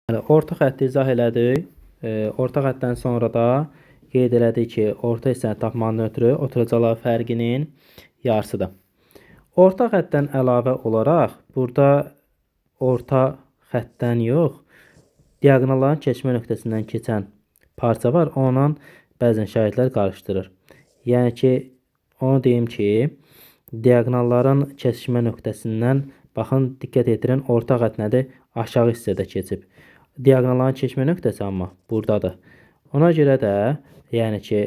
Orta xətti izah elədik. Orta xəttdən sonra da qeyd elədik ki, orta hissəni tapmanın ötürü oturacaqlar fərqinin yarısıdır. Orta xəttdən əlavə olaraq burada orta xəttdən yox, diaqonalların keçmə nöqtəsindən keçən parça var. Onunla bəzən şagirdlər qarışdırır. Yəni ki, onu deyim ki, diaqonalların kəsişmə nöqtəsindən baxın, diqqət yetirin, orta xətt nədir? Aşağı hissədə keçib. Diaqonalların keçmə nöqtəsi amma buradadır. Ona görə də, yəni ki,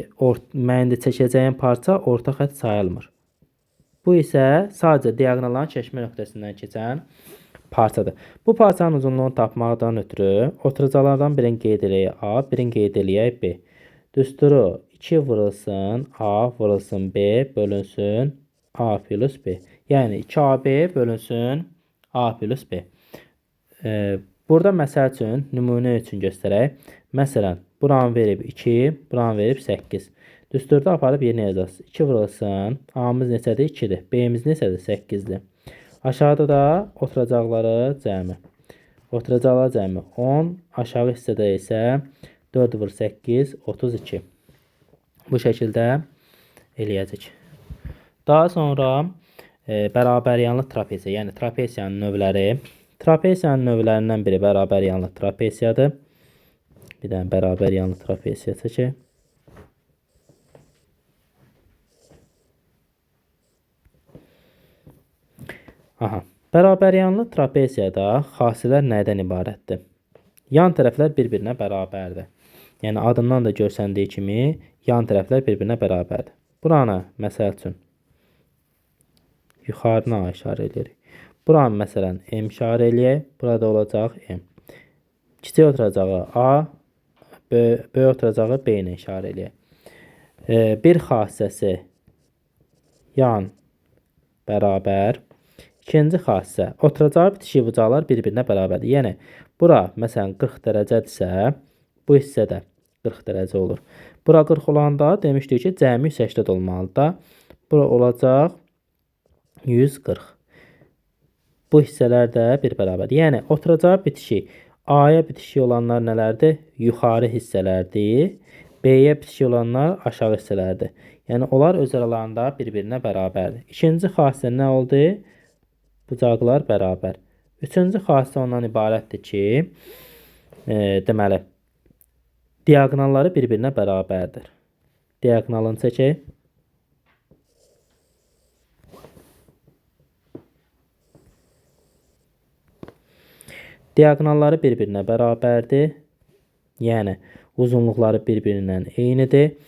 mən indi çəkəcəyim parça orta xətt sayılmır. Bu isə sadəcə diaqonalların keçmə nöqtəsindən keçən parçadır. Bu parçanın uzunluğunu tapmaqdan ötürü oturacaqlardan birini qeyd eləyək A, birini qeyd eləyək B. Düsturu 2 vurulsun A vurulsun B bölünsün A plus B. Yəni 2AB bölünsün A plus B. Burada məsəl üçün, nümunə üçün göstərək. Məsələn, buranı verib 2, buranı verib 8. Düsturda aparıb yerinə yazacaqsınız. 2 vurulsun, A-mız neçədir? 2-dir. B-miz neçədir? 8-dir. Aşağıda da oturacaqları cəmi. Oturacaqları cəmi 10, aşağı hissədə isə 4 vur 8, 32. Bu şəkildə eləyəcək. Daha sonra bərabəryanlı trapesiya, yəni trapesiyanın növləri. Trapesiyanın növlərindən biri bərabəryanlı trapesiyadır. Bir dənə bərabəryanlı trapesiya çəkək. Aha. Bərabəryanlı trapesiyada xassələr nədən ibarətdir? Yan tərəflər bir-birinə bərabərdir. Yəni adından da görsəndiyi kimi yan tərəflər bir-birinə bərabərdir. Buranı məsəl üçün yuxarını A işarə edirik. Buranı məsələn M işarə eləyək. Burada olacaq M. Kiçik oturacağı A, böyük oturacağı B ilə işarə eləyək. Bir xassəsi yan bərabər. İkinci xassə, oturacağı bitişik bucaqlar bir-birinə bərabərdir. Yəni, bura məsələn 40 dərəcədirsə, bu hissə də 40 dərəcə olur. Bura 40 olanda demişdik ki, cəmi 180 olmalıdır da. Bura olacaq 140. Bu hissələr də bir bərabərdir. Yəni, oturacağı bitişik, A-ya bitişik olanlar nələrdir? Yuxarı hissələrdir. B-yə bitişik olanlar aşağı hissələrdir. Yəni, onlar öz aralarında bir-birinə bərabərdir. İkinci xassə nə oldu? Bucaqlar bərabər. Üçüncü xassə ondan ibarətdir ki, deməli, diaqonalları bir-birinə bərabərdir. Diaqonalını çəkək. Diaqonalları bir-birinə bərabərdir. Yəni, uzunluqları bir-birindən eynidir.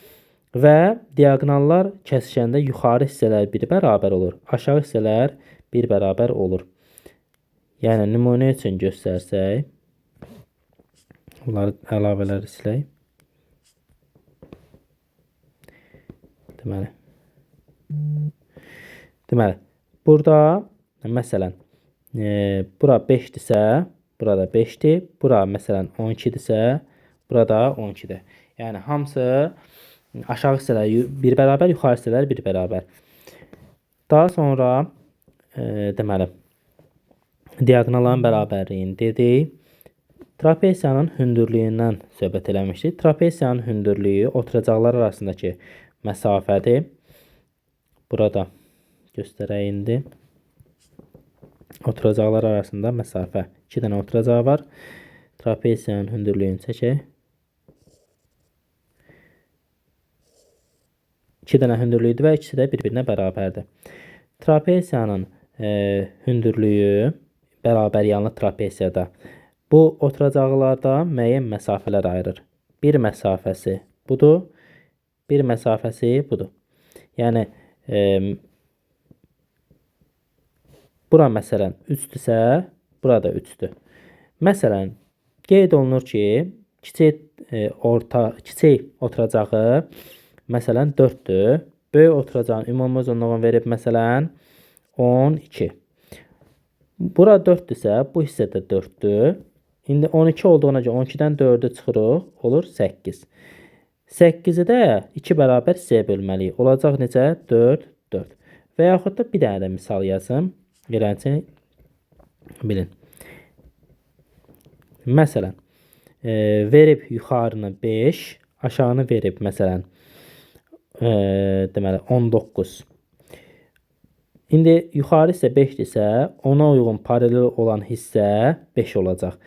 Və diaqonallar kəsişəndə yuxarı hissələr bir bərabər olur. Aşağı hissələr bir bərabər olur. Yəni, nümunə üçün göstərsək, bunları əlavələri silək. Deməli, burada məsələn, bura 5-dirsə, burada 5-dir. Bura məsələn 12-dirsə, burada 12-dir. Yəni, hamısı aşağı hissələr bir bərabər, yuxarı hissələr bir bərabər. Daha sonra deməli, diaqonalların bərabərliyini dedik. Trapesiyanın hündürlüyündən söhbət eləmişdik. Trapesiyanın hündürlüyü oturacaqlar arasındakı məsafədir. Burada göstərək indi. Oturacaqlar arasında məsafə. 2 dənə oturacaq var. Trapesiyanın hündürlüyünü çəkək. 2 dənə hündürlüyüdür və ikisi də bir-birinə bərabərdir. Trapesiyanın hündürlüyü bərabəryanlı trapesiyada bu oturacaqlarda müəyyən məsafələr ayırır. Bir məsafəsi budur, bir məsafəsi budur. Yəni, bura məsələn 3-dürsə, burada 3-dür. Məsələn, qeyd olunur ki, kiçik oturacağı məsələn 4-dür. Böyük oturacağın ümumi uzunluğunu verib məsələn 12. Bura 4-dürsə, bu hissə də 4-dür. İndi 12 olduğuna görə 12-dən 4-ü çıxırıq, olur 8. 8-i də 2 bərabər hissəyə bölməliyik. Olacaq necə? 4, 4. Və yaxud da bir dənə də misal yazım. Gələn bilin. Məsələn, verib yuxarını 5, aşağını verib məsələn, deməli 19. İndi yuxarı hissə 5-dirsə, ona uyğun paralel olan hissə 5 olacaq.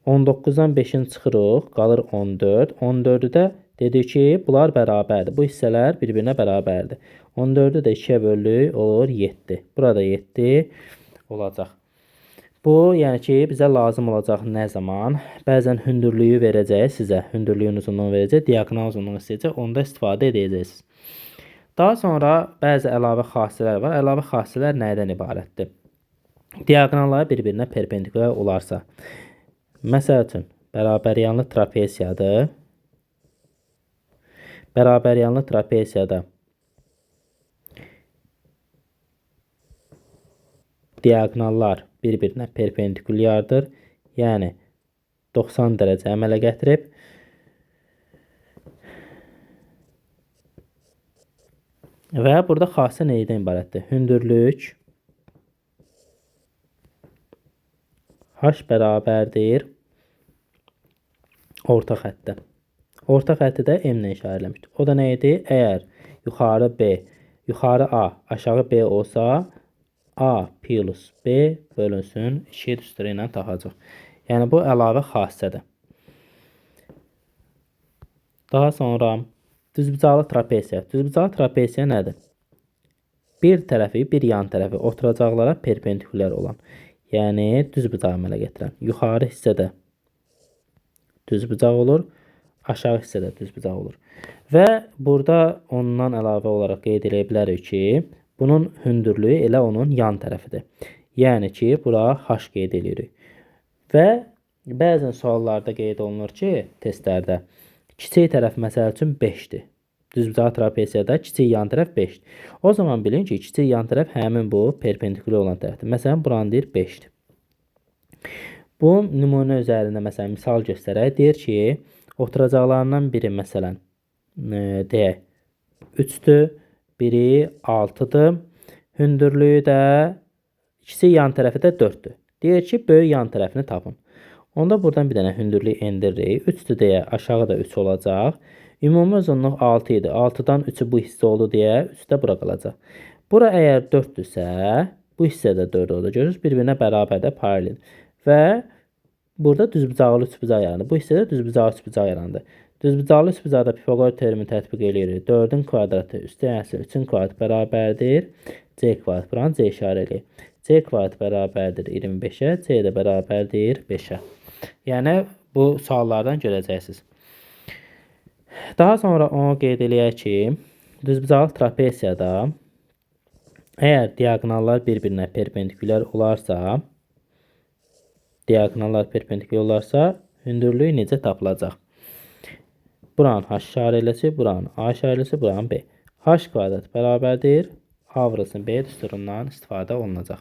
19-dan 5-ini çıxırıq, qalır 14. 14-ü də dedik ki, bunlar bərabərdir. Bu hissələr bir-birinə bərabərdir. 14-ü də 2-yə böldük, olur 7. Burada 7 olacaq. Bu, yəni ki, bizə lazım olacaq nə zaman? Bəzən hündürlüyü verəcək sizə. Hündürlüyün uzunluğunu verəcək, diaqonal uzunluğunu istəyəcək. Onda istifadə edəcəksiniz. Daha sonra bəzi əlavə xassələr var. Əlavə xassələr nədən ibarətdir? Diaqonallar bir-birinə perpendikulyar olarsa, məsəl üçün, bərabəryanlı trapesiyadır. Bərabəryanlı trapesiyada diaqonallar bir-birinə perpendikulyardır. Yəni 90 dərəcə əmələ gətirib. Və burada xassə nədən ibarətdir? Hündürlük h bərabərdir orta xəttə. Orta xətti də M ilə işarələmişdir. O da nə idi? Əgər yuxarı B, yuxarı A, aşağı B olsa, A plus B bölünsün 2 düsturu ilə taxacaq. Yəni bu əlavə xassədir. Daha sonra düzbucaqlı trapesiya. Düzbucaqlı trapesiya nədir? Bir tərəfi, bir yan tərəfi oturacaqlara perpendikulyar olan, yəni düzbucaq əmələ gətirən. Yuxarı hissədə düzbucaq olur, aşağı hissədə düzbucaq olur. Və burada ondan əlavə olaraq qeyd edə bilərik ki, bunun hündürlüyü elə onun yan tərəfidir. Yəni ki, bura h qeyd edirik. Və bəzən suallarda qeyd olunur ki, testlərdə kiçik tərəf məsəl üçün 5-dir. Düzbucaqlı trapesiyada kiçik yan tərəf 5-dir. O zaman bilin ki, kiçik yan tərəf həmin bu perpendikulyar olan tərəfdir. Məsələn, buranı deyir 5-dir. Bu nümunə üzərində məsələn misal göstərək. Deyir ki, oturacaqlarından biri məsələn deyək 3-dür, biri 6-dır. Hündürlüyü də kiçik yan tərəfi də 4-dür. Deyir ki, böyük yan tərəfini tapın. Onda buradan bir dənə hündürlük endiririk. 3-dür deyə aşağı da 3 olacaq. Ümumi uzunluq 6 idi. 6-dan 3-ü bu hissə oldu deyə 3 də bura qalacaq. Bura əgər 4-dürsə, bu hissə də 4 oldu. Görürsünüz, bir-birinə bərabərdə paralel. Və burada düzbucaqlı üçbucaq yarandı. Bu hissədə düzbucaqlı üçbucaq yarandı. Düzbucaqlı üçbucaqda Pifaqor teoremini tətbiq eləyirik. 4-ün kvadratı üstə gəlsin 3-ün kvadratı bərabərdir C kvadrat. Buranı C işarə eləyir. C kvadrat bərabərdir 25-ə, C də bərabərdir 5-ə. Yəni bu suallardan görəcəksiniz. Daha sonra onu qeyd eləyək ki, düzbucaqlı trapesiyada əgər diaqonallar bir-birinə perpendikulyar olarsa, diaqonallar perpendikulyar olarsa, hündürlüyü necə tapılacaq? Buranın h işarə eləsi, buranın a işarə eləsi, buranın b. H kvadrat bərabərdir A vurulsun B düsturundan istifadə olunacaq.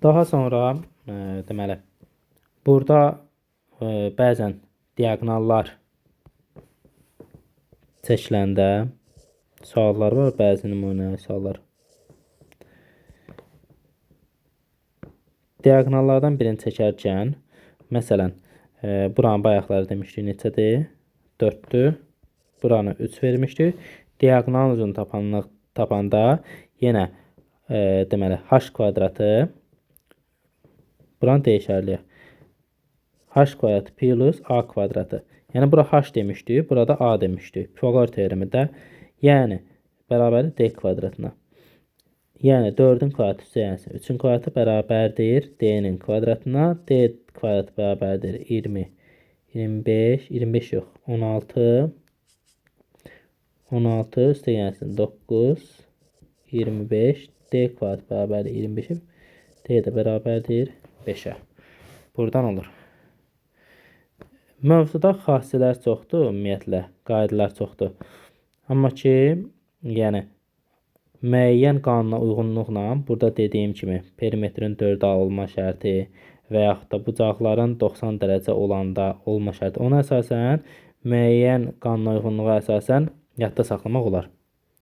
Daha sonra deməli, burada bəzən diaqonallar çəkiləndə suallar var, bəzi nümunəli suallar. Diaqonallardan birini çəkərkən, məsələn, buranın bayaqları demişdik neçədir? 4-dür. Buranı 3 vermişdik. Diaqonal uzun tapanda yenə deməli h kvadratı buranı dəyişərliyək. H kvadratı plus a kvadratı. Yəni bura h demişdik, burada a demişdik. Pifaqor teoremi də, yəni bərabərdir d kvadratına. Yəni 4-ün kvadratı üstə gəlsin 3-ün kvadratı bərabərdir d-nin kvadratına. D kvadratı bərabərdir 20, 25, 25 yox, 16, 16 üstə gəlsin 9, 25, d kvadratı bərabərdir 25-ə, d də bərabərdir 5-ə. Buradan olur. Mövzuda xassələr çoxdur, ümumiyyətlə, qaydalar çoxdur. Amma ki, yəni müəyyən qanuna uyğunluqla burada dediyim kimi perimetrin 4A olma şərti və yaxud da bucaqların 90 dərəcə olanda olma şərti. Ona əsasən müəyyən qanuna uyğunluğa əsasən yadda saxlamaq olar.